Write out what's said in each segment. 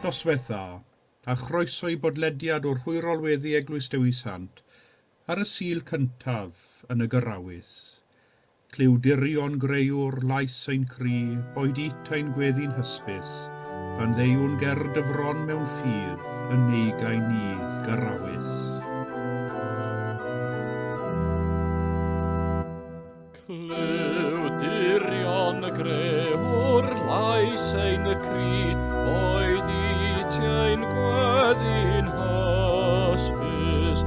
Noswaith dda, a chroeso i bodlediad o'r Hwyrol Weddi Eglwys Dewi Sant ar y Sul cyntaf yn y Gyrawys. Clyw dirion greuwr lais ein cri, boed it ein gweddi'n hysbys, pan ddeuwn ger dy fron mewn ffydd yn neugain nydd Gyrawys. Clyw dirion y greuwr lais ein cri, boed i ti ein gweddi'n hysbys,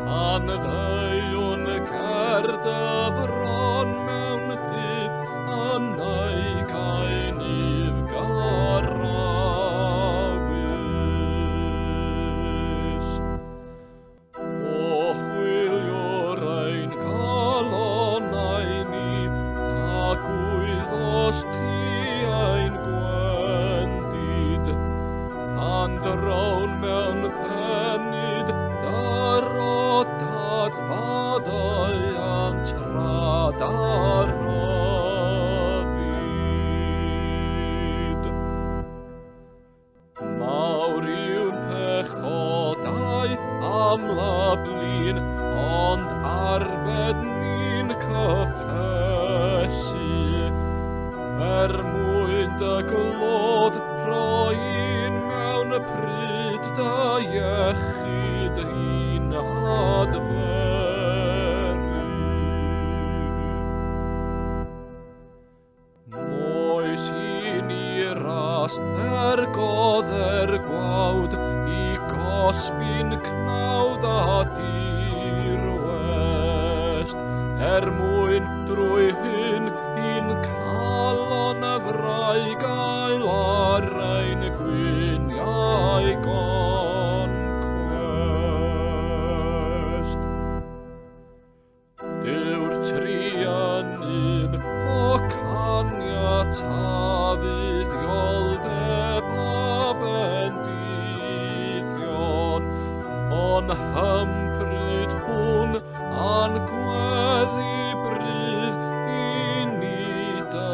pan ddeuwn ger dy fron mewn ffydd, yn neugain nydd Gyrawys. O chwiliwr ein calonnau ni, da gwyddost ti ein gwendid. Pan drown mewn penyd, dyro dad faddeuant rhad a rhyddid. Mawr yw'n pechodau amla blin, ond arbed ni'n cyffesu. Er mwyn dy glod rhoi'n mewn pryd dy iechyd i'n adferu. Moes i ni ras er godder gwawd i gosbi'n cnawd a dirwest, er mwyn drwy hyn i'n calon y frai gael ar ein gwyniau concwest. Dyw'r tri yn un o caniata fuddioldeb a bendithion, o'n hympryd hwn a'n gweddi brydd i ni dy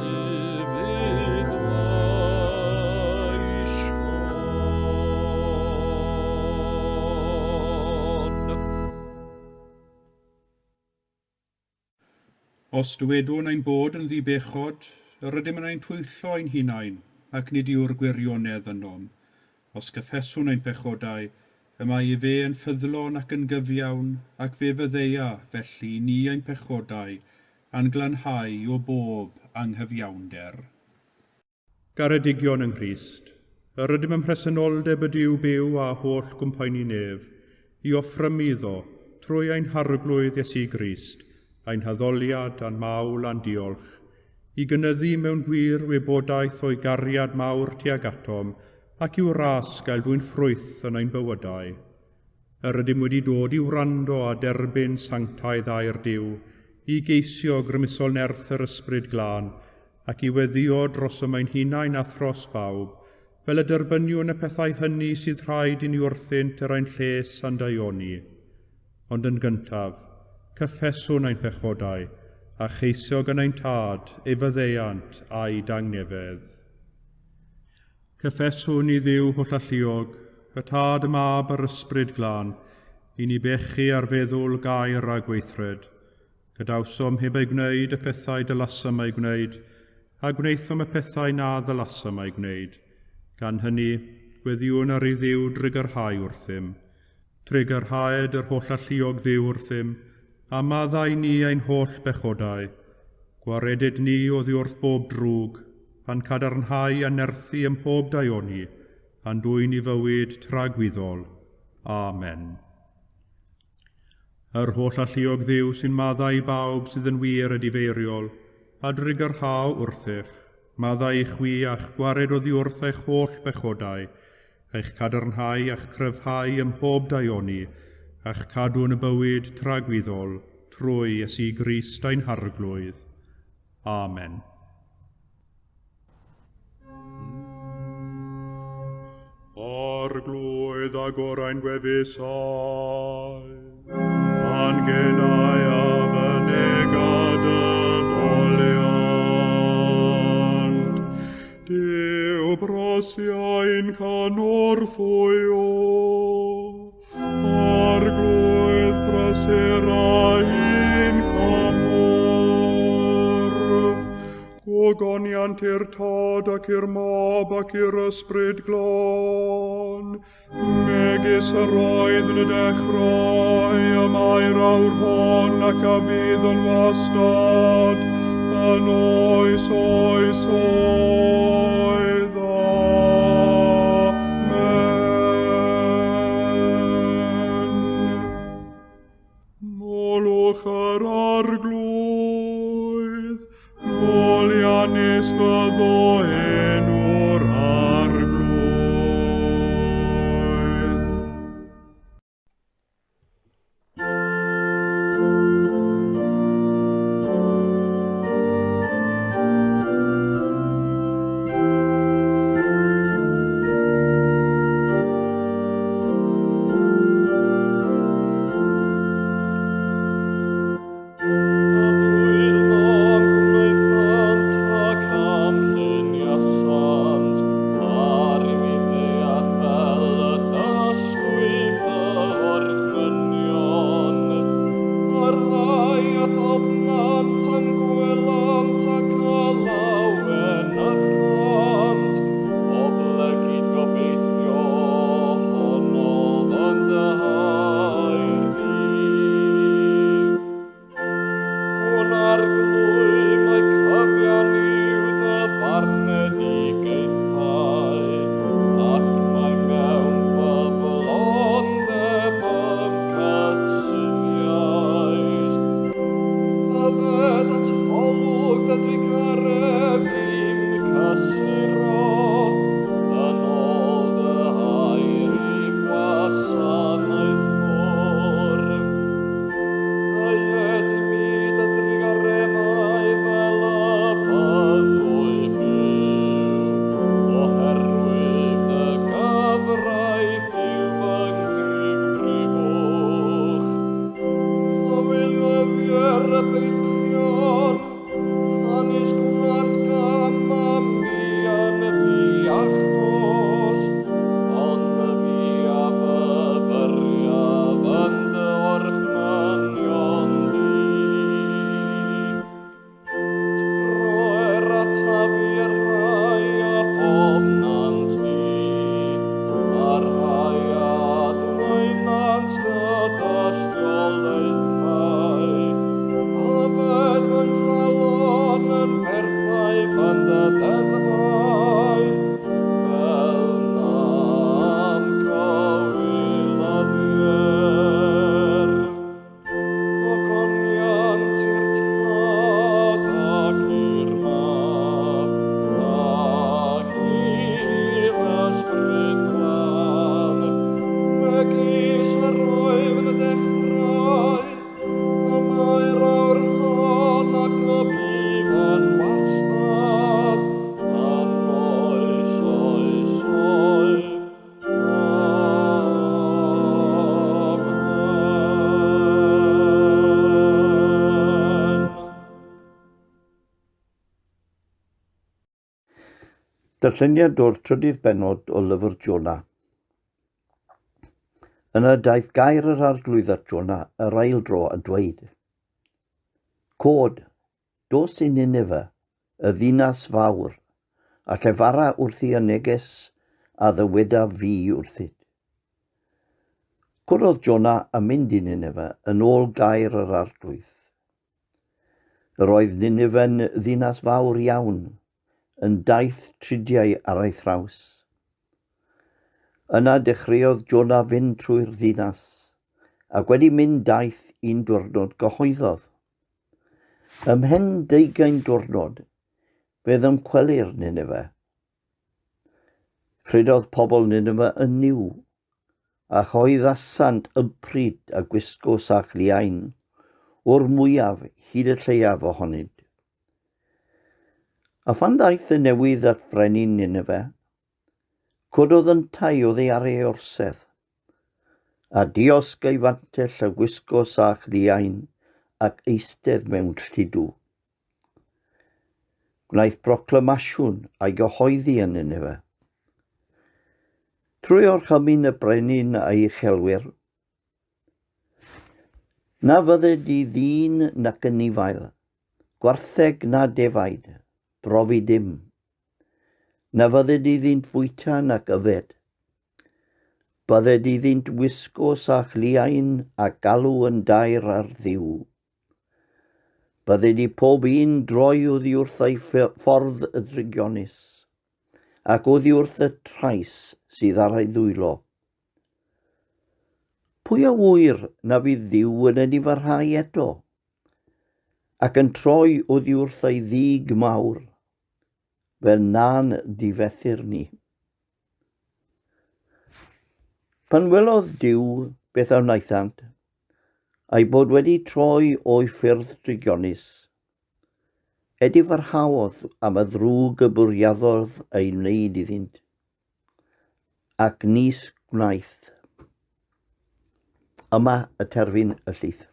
ufuddleision. Os dywedwn ein bod yn ddibechod, yr ydym yn ein twyllo ein hunain, ac nid yw'r gwirionedd ynom. Os cyffeswn ein pechodau, y mae efe yn ffyddlon ac yn gyfiawn, ac fe fyddeia felly ni ein pechodau, a'n glanhau o bob anghyfiawnder. Garedigion yng Nghrist, yr ydym ym mhresenoldeb y Duw byw a holl gwmpaenu nef, i offrymu iddo, trwy ein Harglwydd Iesu Grist, ein haddoliad a'n mawl a'n diolch, i gynyddu mewn gwir wybodaeth o'i gariad mawr tuag atom, ac i'w ras gael dwyn ffrwyth yn ein bywydau. Yr ydym wedi dod i wrando a derbyn sanctaidd air Duw, i geisio grymusol nerth yr Ysbryd Glân, ac i weddïo drosom ein hunain a thros bawb, fel y derbyniwn y pethau hynny sydd rhaid i ni wrthynt er ein lles a'n daioni. Ond yn gyntaf, cyffeswn ein pechodau, a cheisio gan ein Tad ei faddeuant a'i dangnefedd. Cyffeswn i Dduw hollalluog, y Tad, y Mab a'r Ysbryd Glân, i ni bechu ar feddwl, gair a gweithred. Gadawsom heb eu gwneud y pethau dylasom eu gwneud, a gwnaethom y pethau na ddylasom eu gwneud. Gan hynny, gweddïwn ar i Dduw drugarhau wrthym. Trugarhaed yr hollalluog Dduw wrthym, a maddau ni ein holl bechodau. Gwaredyd ni oddi wrth bob drwg, a'n cadarnhau a nerthu ym mhob daioni, a'n dwyn i fywyd tragwyddol. Amen. Yr holl alluog Dduw sy'n maddau i bawb sydd yn wir edifeiriol, a drugarhau wrthych, maddau i chwi a'ch gwared oddi wrth eich holl bechodau, eich cadarnhau a'ch cryfhau ym mhob daioni, a'ch cadw yn y bywyd tragwyddol, trwy Iesu Grist ein Harglwydd. Amen. Arglwydd agor ein gwefusau, a'n genau a fynega dy foliant. Duw Brasiau'n cynorthwyo. Arglwydd brysur ein cymorth. Gogoniant i'r Tad ac i'r Mab ac i'r Ysbryd Glân, megis yr oedd yn y dechrau, y mae'r awr hon ac a bydd yn wastad, yn oes oes oed. Amen. Molwch yr Arglwydd, moliannus fyddo enw'r Arglwydd. A ddwylo gwnaethant ac amlluniasant, ar i mi ddeall fel y dysgwyf dy orchmynion. Y rhai a'th ofnant a'm gwelant ac a lawenychant, oblegid gobeithio honnodd yn dy hair di. Gwn Arglwydd mai cyfiawn yw dy farnedigaethau, ac mai mewn ffyddlondeb y'm cytsuddiaist. Yfed at olwg dy drugaredd i'm cysuro, yn ôl dy air i'th wasanaethwr. Deued i mi dy drugareddau fel y byddwyf byw, oherwydd dy gyfraith yw fy nghigfrifwch. Cywilyfir y beilchion, canys gwnant gam â mi yn ddiachos, ond myfi a fyfyriaf yn dy orchmynion di. Troer ataf i'r rhai a phofnant di, a'r rhai a adwaenant dy dystiolaethau. Yfed fy nghalon yn berffaith yn dy ddeddfau, fel na'm cywilyddier. Gogoniant i'r Tad ac i'r Mab ac i'r Ysbryd Glân, megis yr oedd yn y dechrau, y mae'r awr hon ac y bydd yn wastad, yn oes oesoedd. Amen. Darlleniad o'r trydydd bennod o lyfr Jona. Yna daeth gair yr Arglwydd at Jona yr ail dro a dweud, Cod, dos i Nineveh, y ddinas fawr, a llefara wrthi y neges a ddywedaf fi wrthyt. Cododd Jona a mynd i Nineveh yn ôl gair yr Arglwydd. Yr oedd Nineveh'n ddinas fawr iawn, yn daith tridiau ar ei thraws. Yna dechreuodd Jona fynd trwy'r ddinas, ac wedi mynd daith un diwrnod gyhoeddodd. Ymhen deugain diwrnod, fe ddymchwelir Nineveh. Credodd pobl Nineveh yn Nuw, a chyhoeddasant ypryd a gwisgo sach liain, o'r mwyaf hyd y lleiaf ohonynt. A phan ddaeth y newydd at frenin Nineveh, cododd yntau oddi ar ei orsedd, a diosg ei fantell a gwisgo sach liain ac eistedd mewn lludw. Gwnaeth proclamasiwn a'i gyhoeddi yn Nineveh. Trwy orchymyn y brenin a'i uchelwyr, na fydded i ddyn nac anifail, gwartheg na defaid, brofi dim. Na fydded iddynt fwyta nac yfed. Bydded iddynt wisgo sach liain a galw yn daer ar Dduw. Bydded i pob un droi oddi wrth ei ffordd y drygionus, ac oddi wrth y trais sydd ar ei ddwylo. Pwy a ŵyr na fydd Duw yn edifarhau eto, ac yn troi oddi wrth ei ddig mawr, fel na'n difethir ni? Pan welodd Duw beth a wnaethant, a'i bod wedi troi o'i ffyrdd drygionus, edifarhaodd am y ddrwg y bwriadodd ei wneud iddynt, ac nis gwnaeth. Yma y terfyn y llith.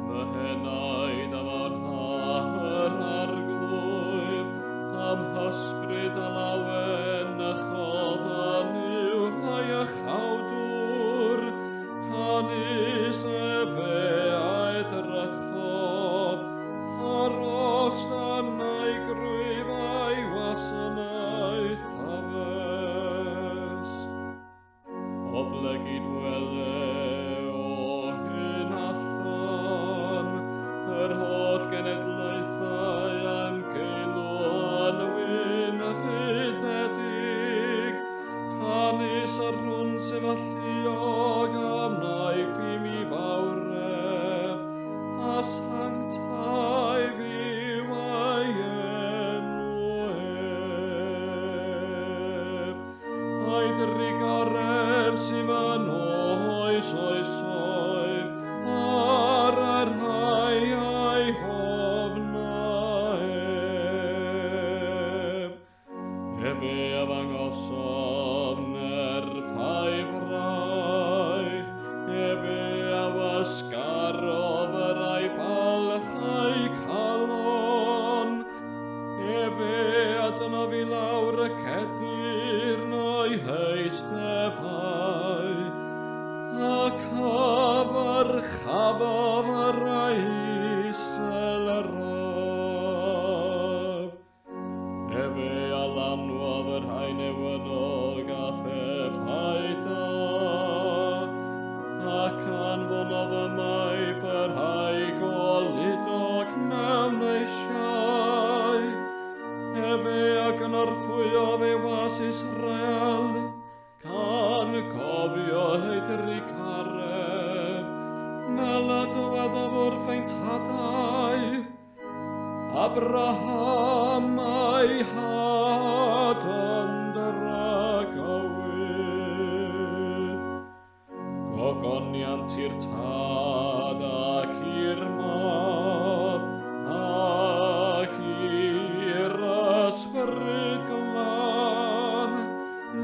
Fy henaid a farha yr Arglwydd, am hysbryd a lawen a chofan yw fy iachawdwr, canys efe a edrychodd ar ostyn a'i grwyf a'i wasanaeth addys. Oblegid wele o hyn allan yr holl genedlaethau am geilw yn wyn fydedig, canys yr hwn sydd alluog am wnaeth i mi fawredd, a sanctaidd yw ei enw ef. A'i drugaredd sydd yn oes oesoedd ar y rhai a'i hofna ef. Efe a ddangosodd nerth a'i fraich, efe a wasgarodd yr a'i balch a'i calon, Efe a dynodd i lawr y cedyrn o'i heisteddfau, ac a ddyrchafodd yr isel yr of. Efe a lanwodd y rhai newynog a phethau da, ac anfonodd ymaith y rhai goludog mewn eisiau. Efe a gynorthwyodd ei was Israel, gan gofio ei drugaredd, fel y dywedodd wrth ein tadau, Abraham a'i had yn dragywydd. Gogoniant i'r Tad ac i'r Mab ac i'r Ysbryd Glân,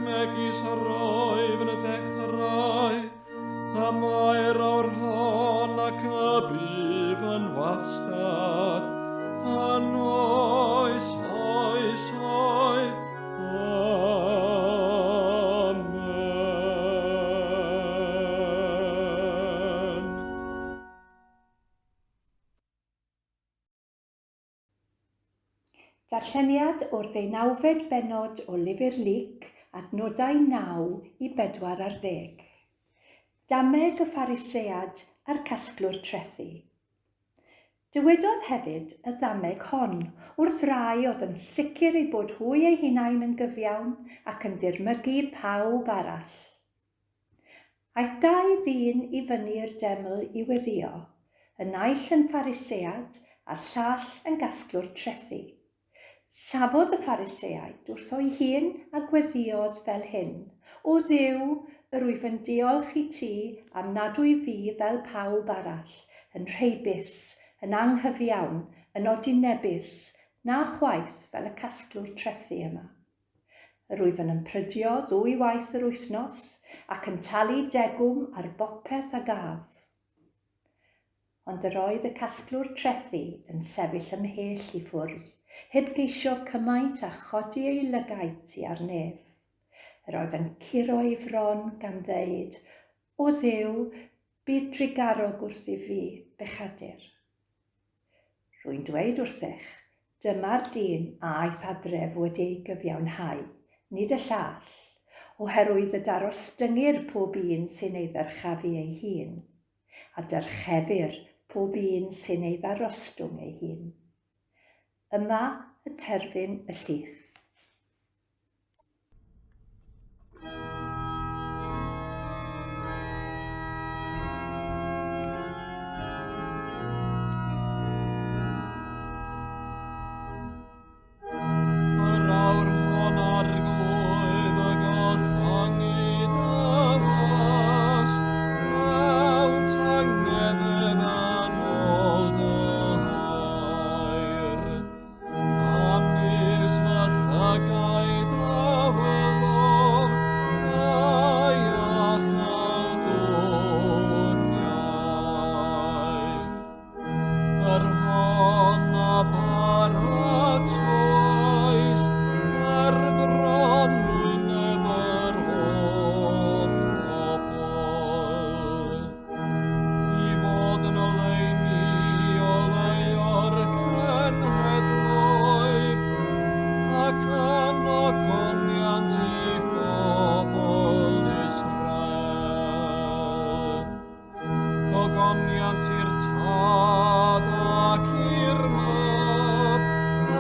megis yr oedd yn y dechrau, y mae'r awr hon ac y bydd yn wastad, yn oes oesoedd. Amen. Darlleniad o'r ddeunawfed bennod o Lyfr Luc, adnodau 9 i bedwar ar ddeg. Dameg y Pharisead a'r casglwr trethi. Dywedodd hefyd y ddameg hon wrth rai oedd yn sicr eu bod hwy eu hunain yn gyfiawn ac yn dirmygu pawb arall. Aeth dau ddyn i fyny'r deml i weddïo, y naill yn Pharisead a'r llall yn gasglwr trethi. Safodd y Phariseaid wrtho'i hun a gweddïodd fel hyn, O Dduw, yr wyf yn diolch i ti am nad wyf fi fel pawb arall, yn rheibus, yn anghyfiawn, yn odinebus, na chwaith fel y casglwr trethi yma. Yr wyf yn ymprydio ddwy waith yr wythnos ac yn talu degwm ar bopeth a gaf. Ond yr oedd y casglwr trethi yn sefyll ymhell i ffwrdd, heb geisio cymaint a chodi ei lygaid tua'r nef. Yr oedd yn curo ei fron gan ddeud, O Dduw, bydd trugarog wrthyf fi, bechadur. Rwy'n dweud wrthych, dyma'r dyn a aeth adref wedi ei gyfiawnhau, nid y llall, oherwydd y darostyngir pob un sy'n ei ddyrchafu ei hun, a dyrchefir pob un sy'n ei ddarostwng ei hun. Yma y terfyn y llith. Yr awr hon arglwydd y gollangu dy was, mewn tangnefedd yn ôl dy hair. Canys fy llygaid a welodd dy iachawdwriaeth. Yr hon a baratoes ger bron wyneb yr holl bobl. I fod yn oleuni oleuo'r cenhedloedd ac yn ogoniant i'th bobl Israel. Gogoniant i'r Tad ac i'r Mab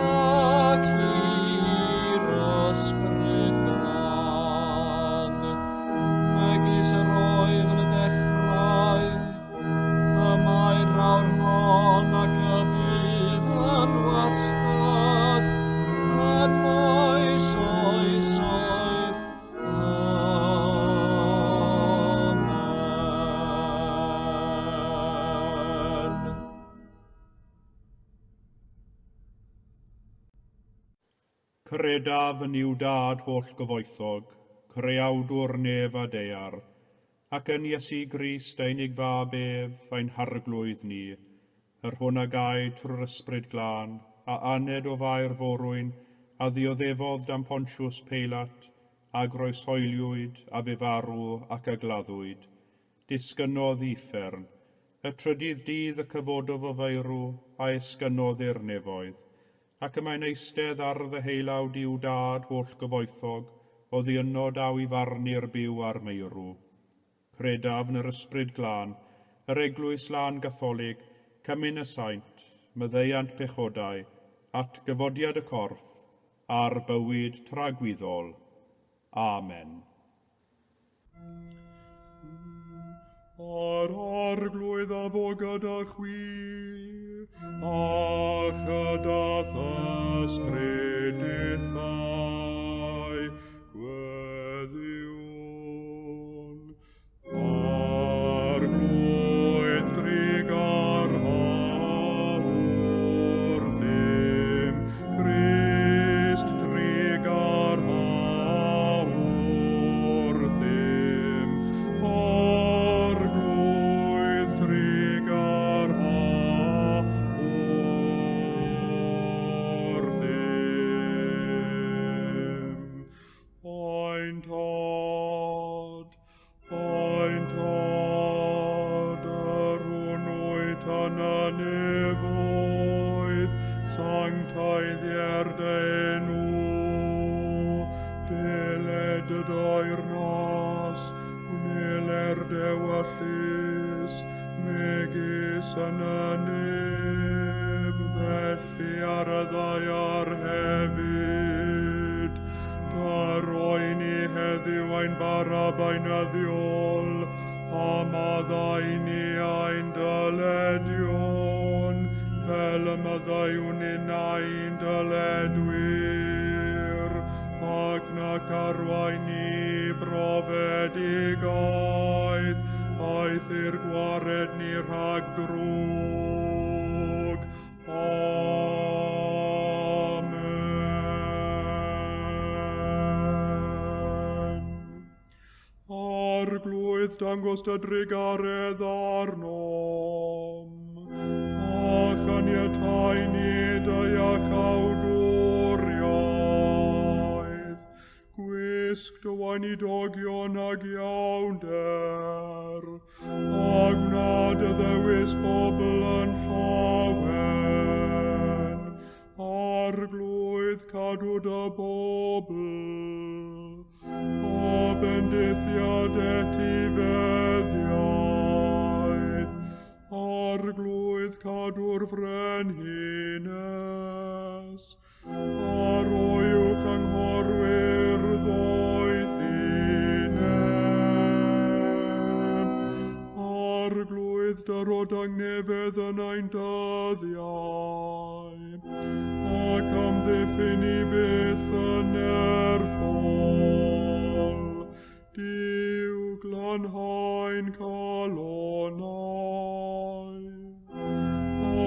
ac i'r Ysbryd Glân, megis yr oedd yn y dechrau, y mae'r awr hon ac y bydd yn wastad, yn oes oesoedd. Amen. Credaf yn Nuw Dad holl-gyfoethog, Creawdwr nef a daear, ac yn Iesu Grist ei unig Fab ef, ein Harglwydd ni, yr hwn a gaed trwy'r Ysbryd Glân, a aned o Fair Forwyn, a ddioddefodd dan Pontius Peilat, a groeshoeliwyd, a fu farw, ac a gladdwyd. Disgynnodd i uffern. Y trydydd dydd y cyfododd o feirw, a esgynnodd i'r nefoedd. Ac y mae'n eistedd ar ddeheulaw Duw Dad holl-gyfoethog, oddi yno daw i farnu'r byw a'r meirw. Credaf yn yr Ysbryd Glân, yr Eglwys Lân Gatholig, cymun y saint, maddeuant pechodau, atgyfodiad y corff, a'r bywyd tragwyddol. Amen. A'r Arglwydd a fo gyda chwi, a chyda ysbryd dithau, gweddïwn. Arglwydd drugarha wrthym, Crist drugarha wrthym, Arglwydd drugarha wrthym. Ein Tad, ein Tad, yr hwn wyt yn y nefoedd, sancteiddier dy enw, deled dy deyrnas, gwneler d'ewyllys, megis yn y nef, felly ar y ddaear hefyd. Rhoi ni heddiw ein bara beunyddiol, a maddau ni ein dyledion, fel y maddeuwn ninnau i'n dyledwyr, ac nac arwain ni i brofedigaeth, eithr gwared ni rhag drwg. Arglwydd, dangos dy drugaredd arnom, a chaniatáu ni dy iachawdwriaeth. Gwisg dy weinidogion ag iawnder, a gwna dy ddewis bobl yn llawen. Arglwydd, cadw dy bobl, a bendithiad etifeddiaeth. Arglwydd, cadw'r frenhines, a roi uwch anghorwyr ddoethineb. Arglwydd, dyro dangnefedd yn ein dyddiau, ac amddiffyn i byth yn nerthol. Duw, glanhau'n calonnau,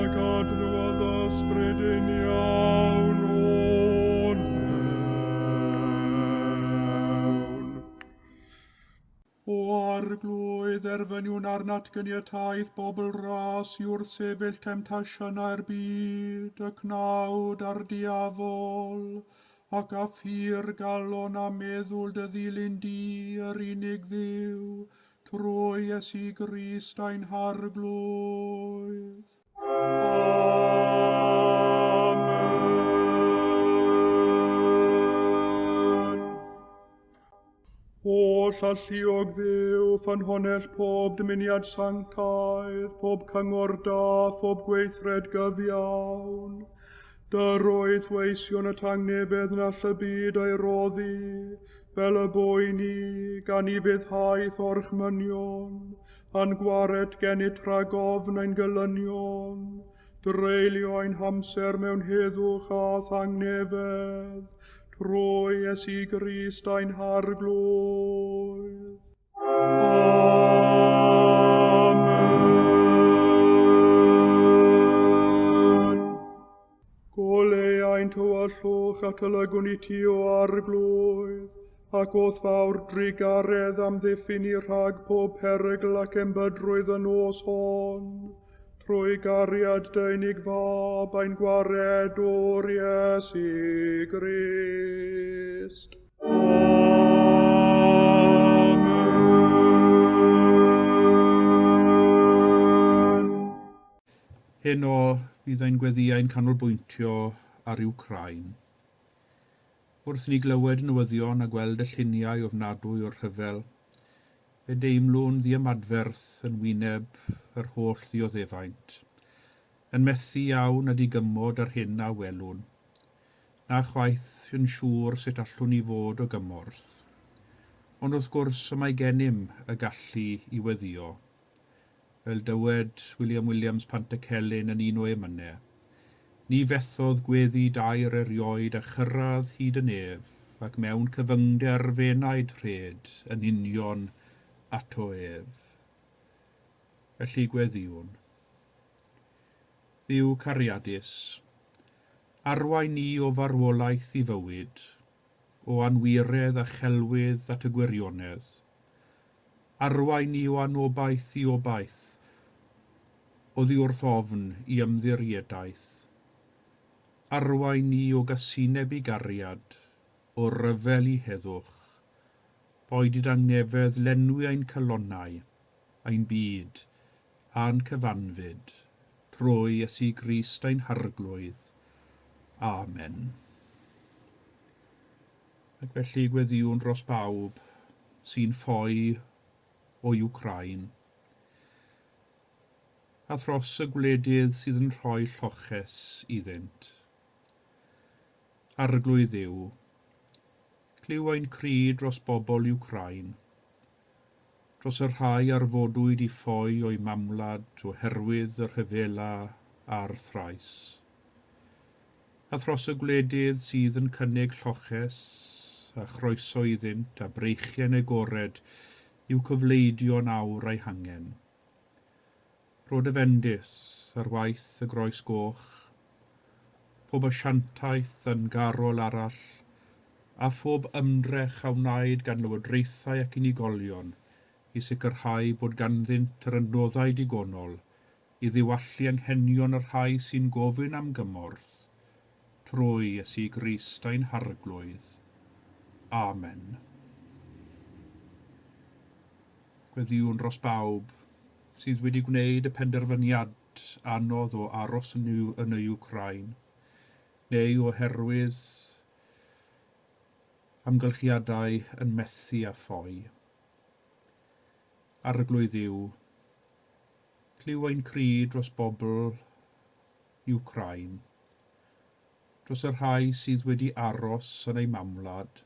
ac adnewyddu ysbryd uniawn o'n mewn. O Arglwydd, erfyniwn arnat gyniataeth bobl ras i wrthsefyll temtasiynau'r byd, y cnawd a'r diafol, ac â phur galon a meddwl dy ddilyn di, yr unig Dduw, trwy Iesu Grist ein Harglwydd. Amen. Holl alluog Dduw, ffynhonnell pob dymuniad sanctaidd, pob cyngor da, phob gweithred gyfiawn. Dyroedd weision y tangnefedd na all y byd ei roddi, fel y boeni, gan i fuddhaeth orchmynion, a'n gwared gennyt rhag ofn ein gelynion, dreulio ein hamser mewn heddwch a thangnefedd, trwy Iesu Grist ein Harglwydd. Amen. Goleuai'n tywyllwch at olygwn i ti o Arglwydd, ac o'th fawr drugaredd amddiffyn i rhag pob perygl ac embydrwydd y nos hon, trwy gariad dy unig fab ein gwaredwr Iesu Grist. Amen. Heno fydd ein gweddïau'n canolbwyntio ar Wcráin. Wrth i ni glywed y newyddion a gweld y lluniau ofnadwy o'r rhyfel, fe deimlwn ddiymadferth yn wyneb yr holl ddioddefaint, yn methu iawn a digymod yr hyn a welwn, na chwaith yn siŵr sut allwn ni fod o gymorth. Ond wrth gwrs y mae gennym y gallu i weddïo. Fel dywed William Williams Pantycelyn yn un o emynau, ni fethodd gweddi daer erioed a chyrraedd hyd y nef, ac mewn cyfyngder fenaid rhed yn union ato ef. Felly gweddïwn. Dduw cariadus, arwain ni o farwolaeth i fywyd, o anwiredd a chelwydd at y gwirionedd. Arwain ni o anobaith i obaith, oddi wrth ofn i ymddiriedaeth. Arwain ni o gasineb i gariad, o ryfel i heddwch. Boed i dangnefedd lenwi ein calonnau, ein byd, a'n cyfanfyd, trwy Iesu Grist ein Harglwydd. Amen. Ac felly gweddïwn dros bawb sy'n ffoi o Wcráin, a thros y gwledydd sydd yn rhoi lloches iddynt. Arglwydd Dduw, clyw ein cri dros bobl Wcráin, dros y rhai arfodwyd i ffoi o'u mamwlad oherwydd y rhyfela a'r thrais, a thros y gwledydd sydd yn cynnig lloches a chroeso iddynt a breichiau'n agored i'w cyfleidio'n awr eu hangen. Rho dy fendith ar waith y Groes Goch, pob asiantaeth yn garol arall, a phob ymdrech a wnaed gan lywodraethau ac unigolion i sicrhau bod ganddynt yr adnoddau digonol i ddiwallu anghenion y rhai sy'n gofyn am gymorth, trwy Iesu Grist ein Harglwydd. Amen. Gweddïwn dros bawb sydd wedi gwneud y penderfyniad anodd o aros yn, yn y Wcráin, neu oherwydd amgylchiadau yn methu â ffoi. Arglwydd Dduw, clyw ein cri dros bobl Wcráin, dros y rhai sydd wedi aros yn eu mamwlad,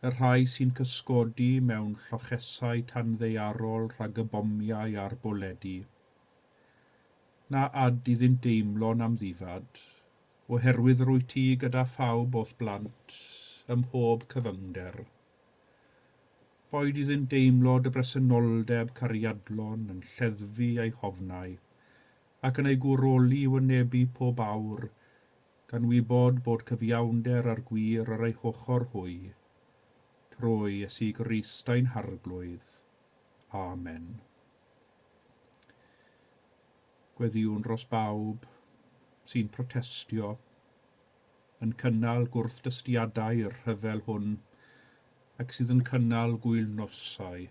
y rhai sy'n cysgodi mewn llochesau tanddaearol rhag y bomiau a'r bwledi. Na ad iddynt deimlo'n amddifad, oherwydd rwyt ti gyda phawb o'th blant ym mhob cyfyngder. Boed iddynt deimlo dy bresenoldeb cariadlon yn lleddfu eu hofnau, ac yn eu gwroli i wynebu pob awr, gan wybod bod cyfiawnder a'r gwir ar eu hochr hwy, trwy Iesu Grist ein Harglwydd. Amen. Gweddïwn dros bawb sy'n protestio, yn cynnal gwrthdystiadau i'r rhyfel hwn ac sydd yn cynnal gwylnosau.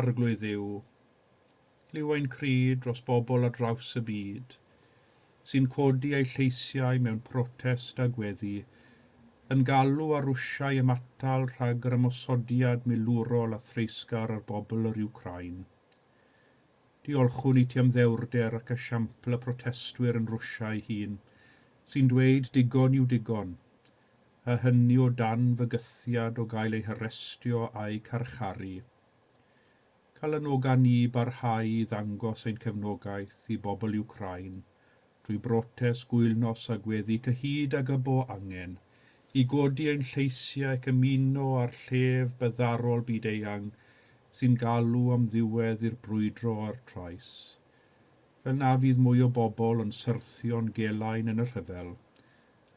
Arglwydd Dduw, glyw ein cri dros bobl ar draws y byd, sy'n codi eu lleisiau mewn protest a gweddi, yn galw ar Rwsia i ymatal rhag yr ymosodiad milwrol a threisgar ar bobl yr Wcráin. Diolchwn i ti am ddewrder ac esiampl y protestwyr yn Rwsia ei hun, sy'n dweud digon yw digon, a hynny o dan fygythiad o gael eu harestio a'u carcharu. Calanoga ni barhau i ddangos ein cefnogaeth i bobl Wcráin drwy brotest, gwylnos a gweddi cyhyd ag y bo angen, i godi ein lleisiau ac ymuno â'r llef byddarol byd-eang sy'n galw am ddiwedd i'r brwydro a'r trais. Fel na fydd mwy o bobl yn syrthio'n gelain yn y rhyfel,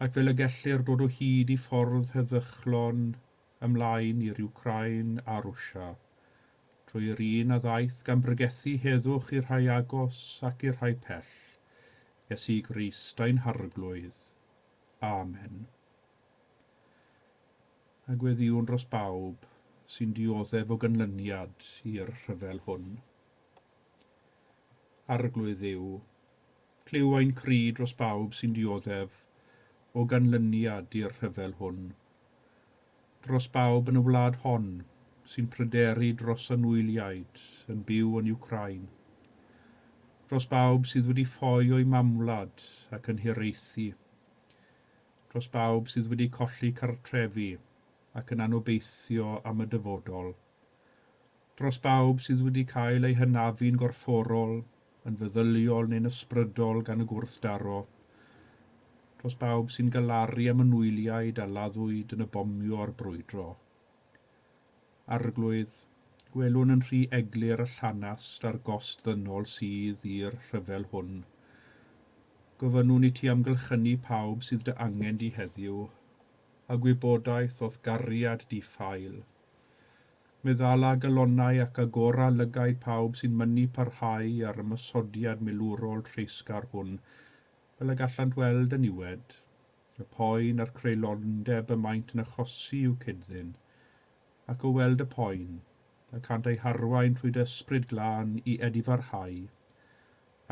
ac fel y gellir dod o hyd i ffordd heddychlon ymlaen i'r Wcráin a Rwsia, trwy'r un a ddaeth gan bregethu heddwch i'r rhai agos ac i'r rhai pell, Iesu Grist ein Harglwydd. Amen. A gweddïwn dros bawb sy'n dioddef o ganlyniad i'r rhyfel hwn. Arglwydd Dduw, clyw ein cri dros bawb sy'n dioddef o ganlyniad i'r rhyfel hwn. Dros bawb yn y wlad hon sy'n pryderu dros anwyliaid yn byw yn Wcráin. Dros bawb sydd wedi ffoi o'u mamwlad ac yn hiraethu. Dros bawb sydd wedi colli cartrefi ac yn anobeithio am y dyfodol. Dros bawb sydd wedi cael eu hynafu'n gorfforol, yn feddyliol neu'n ysbrydol gan y gwrthdaro. Dros bawb sy'n galaru am anwyliaid a laddwyd yn y bomio a'r brwydro. Arglwydd, gwelwn yn rhy eglur y llanast a'r gost ddynol sydd i'r rhyfel hwn. Gofynnwn i ti amgylchynu pawb sydd dy angen di heddiw, a gwybodaeth o'th gariad di ffael. Meddala galonnau ac agora lygaid pawb sy'n mynnu parhau ar ymosodiad milwrol treisgar hwn, fel y gallant weld y niwed, y poen a'r creulondeb y maent yn achosi i'w cyd-ddyn, ac o weld y poen, y cant eu harwain trwy dy ysbryd glân i edifarhau,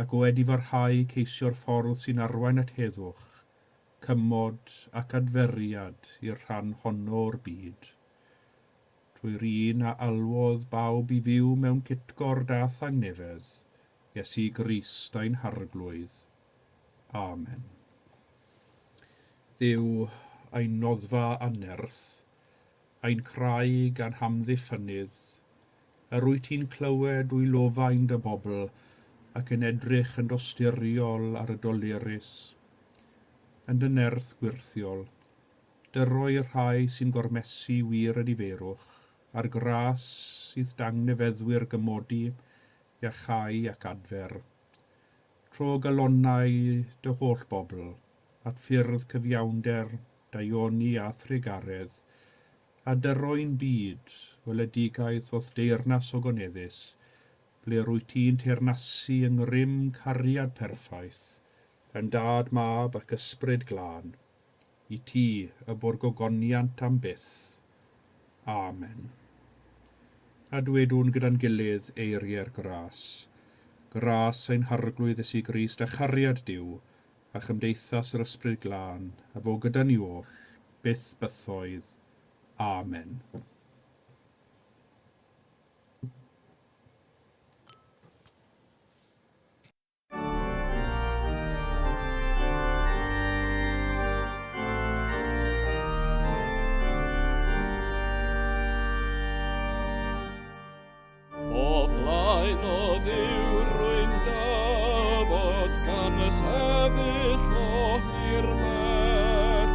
ac o edifarhau ceisio'r ffordd sy'n arwain at heddwch, cymod ac adferiad i'r rhan honno o'r byd. Trwy'r un a alwodd bawb i fyw mewn cytgord a thangnefedd, Iesu Grist ein Harglwydd. Amen. Dduw, ein noddfa a nerth, ein craig a'n hamddiffynnydd, yr wyt ti'n clywed dwylofain dy bobl ac yn edrych yn dosturiol ar y dolurus. Yn dy nerth gwyrthiol, dyro i'r rhai sy'n gormesu wir edifeirwch, a'r gras i'th dangnefeddwyr gymodi, iachau ac adfer. Tro galonnau dy holl bobl, at ffyrdd cyfiawnder, daioni a thrugaredd, a dyro'n byd weledigaeth o'th deyrnas ogoneddus, ble rwyt ti'n teyrnasu yng ngrym cariad perffaith, yn dad mab ac ysbryd glân, i ti y bo'r gogoniant am byth. Amen. A dwedwn gyda'n gilydd eiriau'r gras. Gras ein Harglwydd Iesu Grist a chariad Duw, a chymdeithas yr Ysbryd Glân, a fo gyda ni oll, byth bythoedd. Amen. O flaen o Dduw rwy'n dyfod gan y sefyll o hir bell.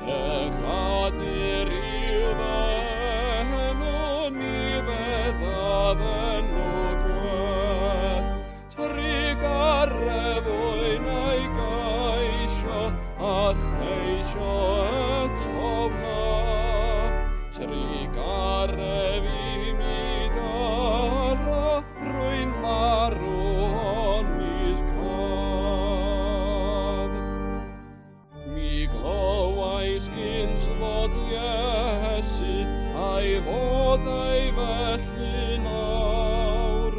Pechadur yw fy enw, ni feddaf enw gwell. Trugaredd fwy na'i geisio, a cheisio eto wna. Trugaredd i mi daro, rwy'n marw onis caf. Mi glywais gynt ddod Iesu, a'i fod ei felly nawr,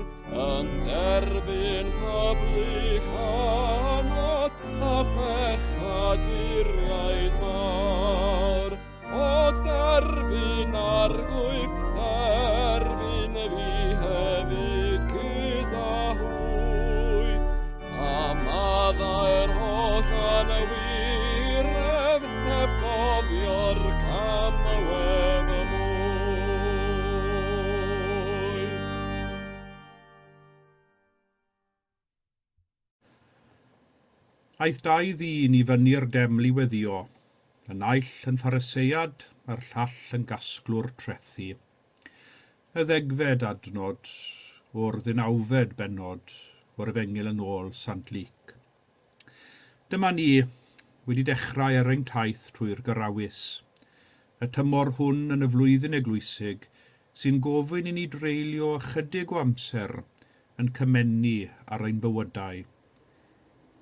yn derbyn publicanod a phechaduriaid mawr. O derbyn Arglwydd, derbyn fi hefyd gyda hwy. A maddau'r holl anwiredd, heb gofio'r camwedd mwy. Aeth dau ddyn i fyny'r deml i weddïo, y naill yn Pharisead a'r llall yn gasglwr trethi. Y ddegfed adnod o'r ddeunawfed bennod o'r Efengyl yn ôl Sant Luc. Dyma ni wedi dechrau ar ein taith trwy'r Gyrawys. Y tymor hwn yn y flwyddyn eglwysig sy'n gofyn i ni dreulio ychydig o amser yn cymennu ar ein bywydau.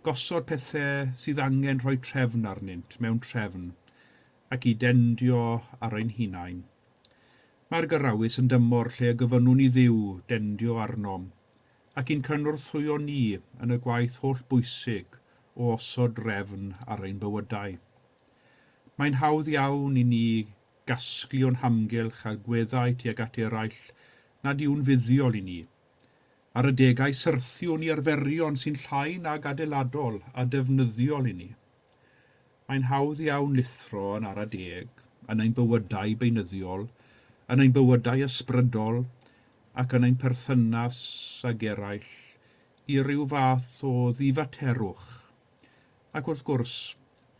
Gosod pethau sydd angen rhoi trefn arnynt mewn trefn ac i dendio ar ein hunain. Mae'r Gyrawys yn dymor lle y gofynnwn i Dduw dendio arnom ac i'n cynorthwyo ni yn y gwaith holl bwysig o osod drefn ar ein bywydau. Mae'n hawdd iawn i ni gasglu o'n hamgylch agweddau tuag at eraill nad yw'n fuddiol i ni. Ar adegau syrthiwn i arferion sy'n llai nag adeiladol a defnyddiol i ni. Mae'n hawdd iawn lithro yn ara deg, yn ein bywydau beunyddiol, yn ein bywydau ysbrydol ac yn ein perthynas ag eraill i ryw fath o ddifaterwch. Ac wrth gwrs,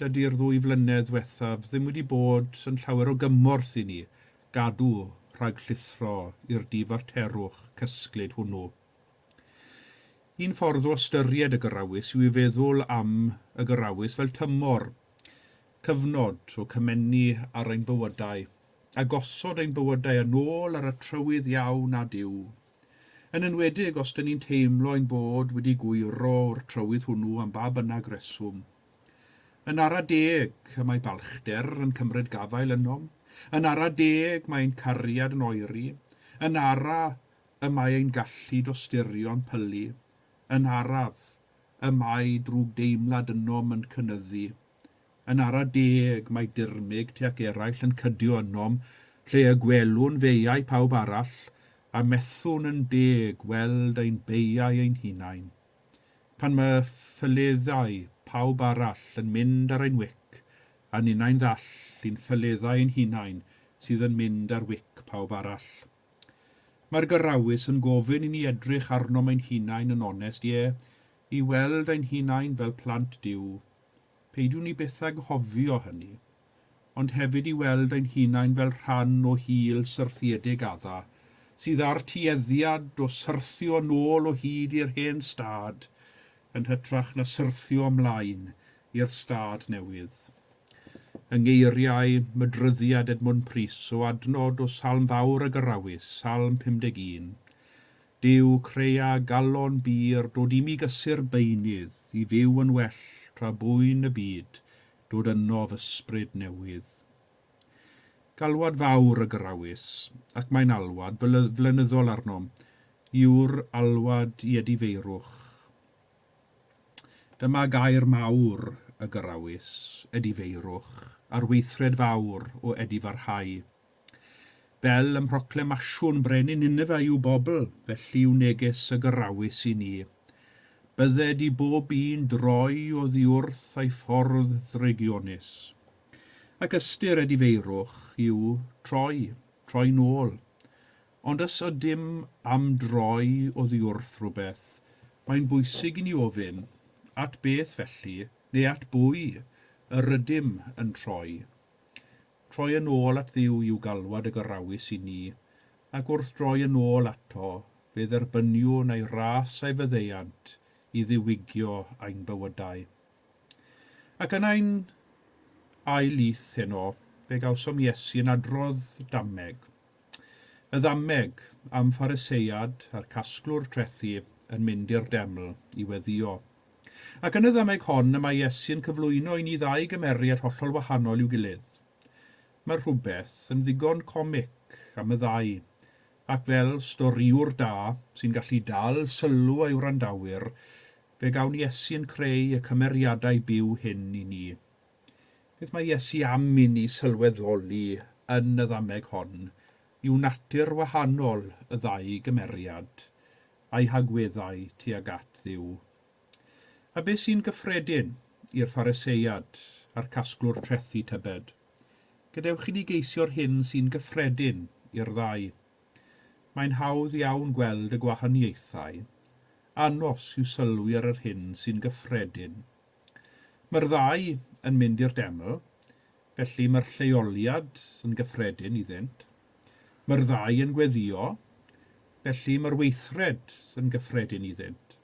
dydy'r ddwy flynedd ddiwethaf ddim wedi bod yn llawer o gymorth i ni gadw rhag llithro i'r difaterwch cysglyd hwnnw. Un ffordd o ystyried y Gyrawys yw i feddwl am y Gyrawys fel tymor, cyfnod o cymennu ar ein bywydau, a gosod ein bywydau yn ôl ar y trywydd iawn a Duw. Yn enwedig os dyn ni'n teimlo ein bod wedi gwyro o'r trywydd hwnnw am ba bynnag reswm. Yn ara deg y mae balchder yn cymryd gafael ynom. Yn ara deg mae ein cariad yn oeri. Yn ara y mae ein gallu dosturio'n pylu. Yn araf y mae drwgdeimlad ynom yn cynyddu. Yn ara deg mae dirmyg tuag eraill yn cydio ynom, lle y gwelwn feiau pawb arall, a methwn yn deg weld ein beiau ein hunain. Pan mae ffyleddau pawb arall yn mynd ar ein wic, a ninnau'n ddall i'n ffyleddau ein hunain sydd yn mynd ar wic pawb arall. Mae'r Gyrawys yn gofyn i ni edrych arnom ein hunain yn onest, ie, i weld ein hunain fel plant Duw. Peidiwn ni byth ag anghofio hynny, ond hefyd i weld ein hunain fel rhan o hil syrthiedig Adda, sydd â'r tueddiad o syrthio nôl o hyd i'r hen stad, yn hytrach na syrthio ymlaen i'r stad newydd. Yng ngeiriau mydryddiad Edmwnd Prys o adnod o Salm Fawr y Gyrawys, Salm 51, Duw crea galon bur, dod imi gysur beunydd, i fyw yn well tra bwyn y byd, dod ynof ysbryd newydd. Galwad fawr y Gyrawys, ac mae'n alwad flynyddol arnom, yw'r alwad i edifeirwch. Dyma gair mawr y Gyrawys, edifeirwch, a'r weithred fawr o edifarhau. Fel ym mhroclamasiwn brenin Ninefeh i'w bobl, felly yw neges y Gyrawys i ni. Bydded i bob un droi oddi wrth ei ffordd ddrygionus. Ac ystyr edifeirwch yw troi, troi nôl. Ond os ydym am droi oddi wrth rhywbeth, mae'n bwysig i ni ofyn, at beth felly, neu at bwy, yr ydym yn troi? Troi yn ôl at Dduw yw galwad y Gyrawys i ni, ac wrth droi yn ôl ato, fe dderbyniwn ei ras a'i faddeuant i ddiwygio ein bywydau. Ac yn ein ail lith heno, fe gawsom Iesu yn adrodd dameg. Y ddameg am Pharisead a'r casglwr trethi yn mynd i'r deml i weddïo. Ac yn y ddameg hon y mae Iesu yn cyflwyno i ni ddau gymeriad hollol wahanol i'w gilydd. Mae rhywbeth yn ddigon comic am y ddau, ac fel storïwr da sy'n gallu dal sylw ei wrandawyr, fe gawn Iesu yn creu y cymeriadau byw hyn i ni. Beth mae Iesu am i ni sylweddoli yn y ddameg hon yw natur wahanol y ddau gymeriad, a'u hagweddau tuag at Dduw. A beth sy'n gyffredin i'r Pharisead a'r casglwr trethi tybed? Gadewch i ni geisio'r hyn sy'n gyffredin i'r ddau. Mae'n hawdd iawn gweld y gwahaniaethau. Anos yw sylwi ar yr hyn sy'n gyffredin. Mae'r ddau yn mynd i'r deml, felly mae'r lleoliad yn gyffredin iddynt. Mae'r ddau yn gweddïo, felly mae'r weithred yn gyffredin iddynt.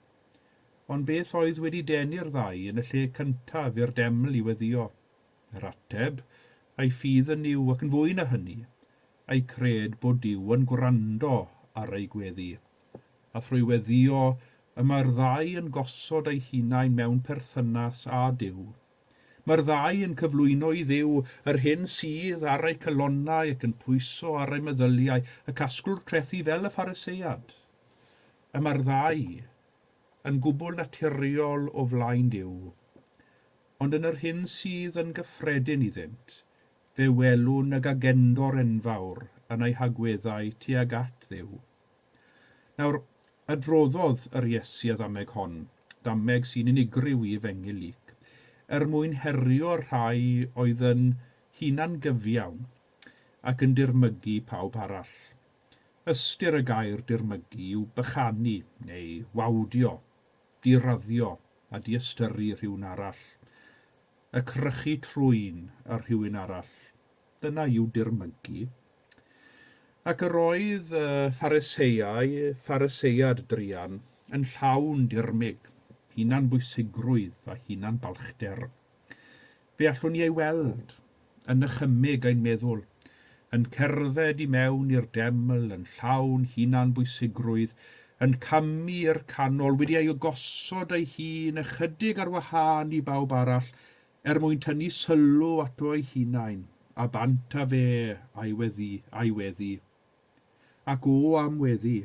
Ond beth oedd wedi denu'r ddau yn y lle cyntaf i'r deml i weddïo? Yr ateb, a'i ffydd yn Nuw ac yn fwy na hynny, a'i cred bod Duw yn gwrando ar ei gweddi. A thrwy weddïo y mae'r ddau yn gosod eu hunain mewn perthynas â Duw. Mae'r ddau yn cyflwyno i Dduw yr hyn sydd ar eu calonnau ac yn pwyso ar eu meddyliau, y casglwr trethi fel y Pharisead. Y mae'r ddau yn gwbl naturiol o flaen Duw. Ond yn yr hyn sydd yn gyffredin iddynt, fe welwn y gagendor enfawr yn eu hagweddau tuag at Dduw. Nawr, adroddodd yr Iesu y ddameg hon, dameg sy'n unigryw i Efengyl Luc, er mwyn herio'r rhai oedd yn hunangyfiawn ac yn dirmygu pawb arall. Ystyr y gair dirmygu yw bychanu neu wawdio, diraddio a diystyru rhywun arall, y crychu trwyn ar rhywun arall. Dyna yw dirmygu. Ac yr oedd y Phariseau, Pharisead druan, yn llawn dirmyg, hunan-bwysigrwydd a hunan-balchder. Fe allwn ni ei weld yn nychymyg ein meddwl, yn cerdded i mewn i'r deml yn llawn hunan-bwysigrwydd, yn camu i'r canol, wedi ei gosod ei hun ychydig ar wahân i bawb arall, er mwyn tynnu sylw ato ei hunain, a bant â fe a'i weddi, a'i weddi. Ac o am weddi!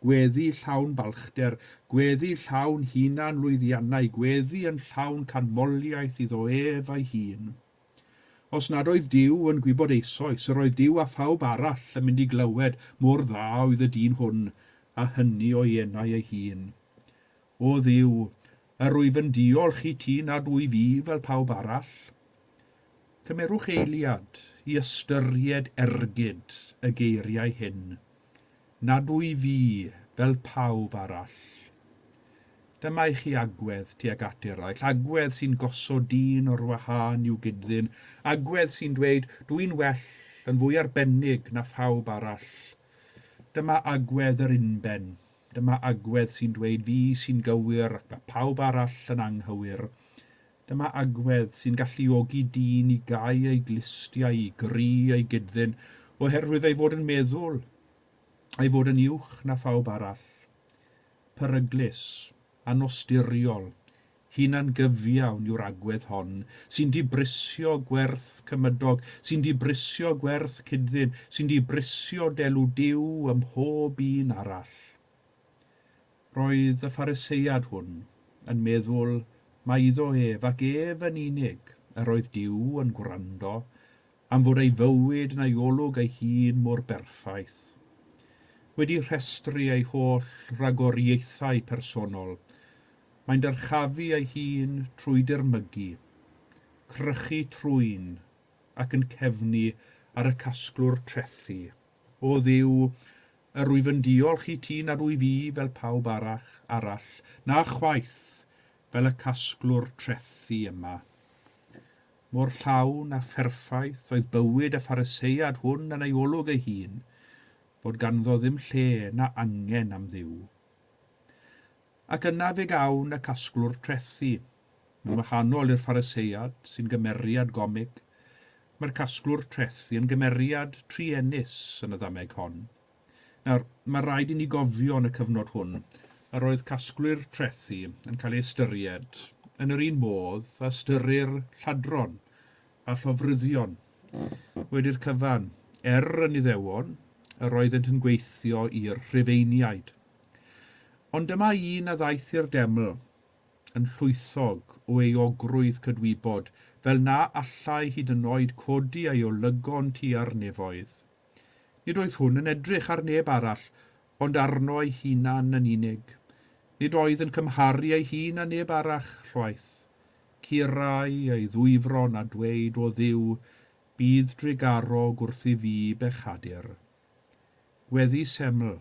Gweddi llawn balchder, gweddi llawn hunan lwyddiannau, gweddi yn llawn canmoliaeth iddo ef a'i hun. Os nad oedd Duw yn gwybod eisoes, yr oedd Duw a phawb arall yn mynd i glywed mor dda oedd y dyn hwn, a hynny o'i enau ei hun. O Dduw, yr wyf yn diolch i ti nad wyf fi fel pawb arall. Cymerwch eiliad i ystyried ergyd y geiriau hyn, nad wyf fi fel pawb arall. Dyma i chi agwedd tuag at eraill, agwedd sy'n gosod dyn o'r wahân i'w gyd-ddyn, agwedd sy'n dweud, dw i'n well, yn fwy arbennig na phawb arall. Dyma agwedd yr unben. Dyma agwedd sy'n dweud fi sy'n gywir ac mae pawb arall yn anghywir. Dyma agwedd sy'n galluogi dyn i gau ei glustiau, i gri ei gyddyn, oherwydd ei fod yn meddwl ei fod yn uwch na phawb arall. Peryglus, anosturiol, hunangyfiawn yw'r agwedd hon, sy'n dibrisio gwerth cymydog, sy'n dibrisio gwerth cyddyn, sy'n dibrisio delw Duw ym mhob un arall. Roedd y Phariseiad hwn yn meddwl mai iddo ef ac ef yn unig yr oedd Duw yn gwrando, am fod ei fywyd yn ei olwg ei hun mor berffaith. Wedi rhestru ei holl ragoriaethau personol, mae'n dyrchafu ei hun trwy dirmygu, crychu trwyn ac yn cefnu ar y casglwr trethi. O Dduw, yr wyf yn diolch i ti nad wyf fi fel pawb arall, arall, na chwaith fel y casglwr trethi yma. Mor llawn a pherffaith oedd bywyd y Phariseiad hwn yn ei olwg ei hun, fod ganddo ddim lle na angen am Dduw. Ac yna fe gawn y casglwr trethi. Yn wahanol i'r Phariseiad, sy'n gymeriad gomig, mae'r casglwr trethi yn gymeriad truenus yn y ddameg hon. Nawr, mae rhaid i ni gofio yn y cyfnod hwn, yr oedd casglwyr trethi yn cael ei ystyried yn yr un modd a ystyrir lladron a llofruddion. Wedi'r cyfan, er yn Iddewon, yr oeddent yn gweithio i'r Rhufeiniaid. Ond dyma un a ddaeth i'r deml, yn llwythog o euogrwydd cydwybod, fel na allai hyd yn oed codi ei olygon tua'r nefoedd. Nid oedd hwn yn edrych ar neb arall, ond arno ei hunan yn unig. Nid oedd yn cymharu ei hun â neb arall chwaith. Curai ei ddwyfron a dweud, O Dduw, bydd drugarog wrth i fi bechadur. Gweddi seml,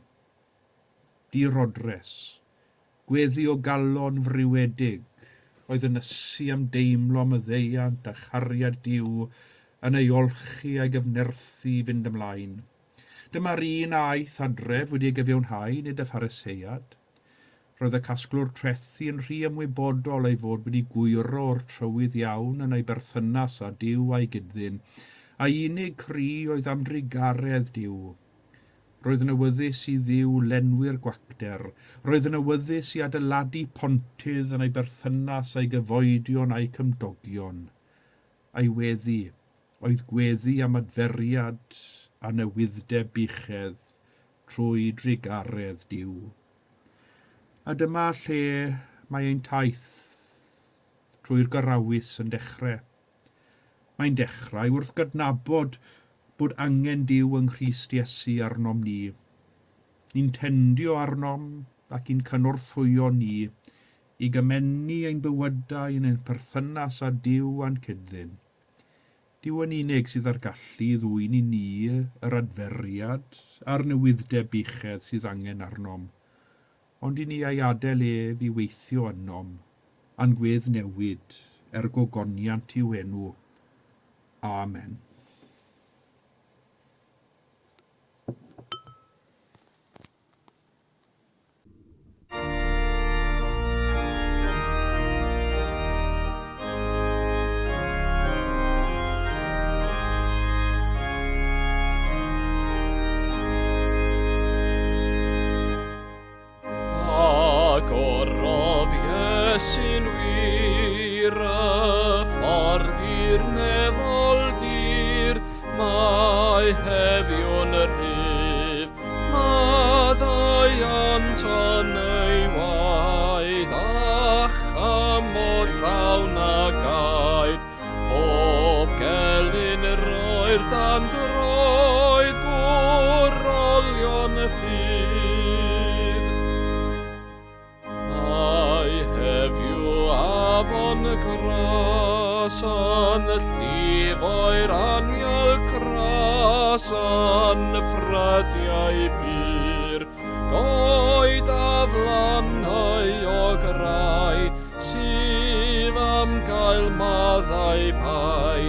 dirodres, gweddi o galon friwedig, oedd yn ysu am deimlo maddeuant a chariad Duw yn ei olchi a'i gyfnerthu i fynd ymlaen. Dyma'r un a aeth adref wedi ei gyfiawnhau, nid y Phariseiad. Roedd y casglwr trethi yn rhy ymwybodol ei fod wedi gwyro o'r trywydd iawn yn ei berthynas â Duw a'i gyddyn, a'i unig cri oedd am drugaredd Duw. Roedd yn awyddus i Dduw lenwi'r gwacter. Roedd yn awyddus i adeiladu pontydd yn ei berthynas â'i gyfoedion a'i cymdogion. A'i weddi oedd gweddi am adferiad a newydd-deb buchedd trwy drugaredd Duw. A dyma lle mae ein taith trwy'r gorawys yn dechrau. Mae'n dechrau wrth gydnabod bod angen Duw yng Nghrist Iesu arnom ni. I'n tendio arnom ac i'n cynorthwyo ni i gymennu ein bywydau yn ein perthynas â Duw a'n cyd-ddyn. Duw yn unig sydd â'r gallu i ddwyn i ni yr adferiad a'r newydd-deb buchedd sydd angen arnom, ond i ni ei adael ef i weithio ynom, a'n gwedd newid er gogoniant i'w enw. Amen. Agorodd Iesu'n wir y ffordd i'r nefol dir, mae heddiw'n rhyf, maddeuant yn ei waed, a chamod llawn a gaed, pob gelyn roi'r dan droed, gwrolion y ffydd. Mae heddiw afon gras yn llifo'r anial cras yn ffrydiau bur, goed aflannau o grai sydd am gael maddau pai.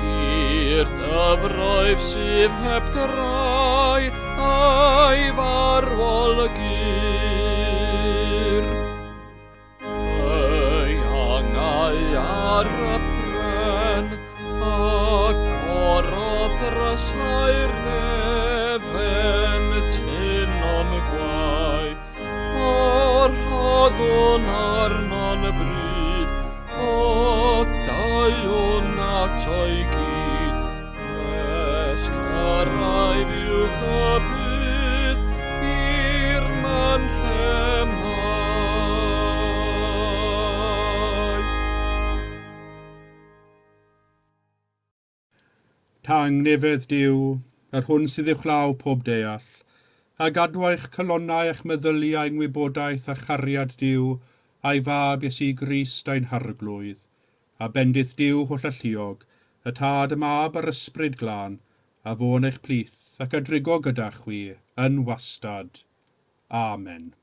I'r dyfroedd sydd heb drai a'i farwol gyr. Ei angau Tangnefedd Duw, yr hwn sydd uwchlaw pob deall, a gadw eich calonnau a'ch meddyliau yng ngwybodaeth a chariad Duw a'i fab Iesu Grist ein Harglwydd, a bendith Duw hollalluog, y Tad, y Mab a'r Ysbryd Glân, a fo yn eich plith ac a drigo gyda chwi yn wastad. Amen.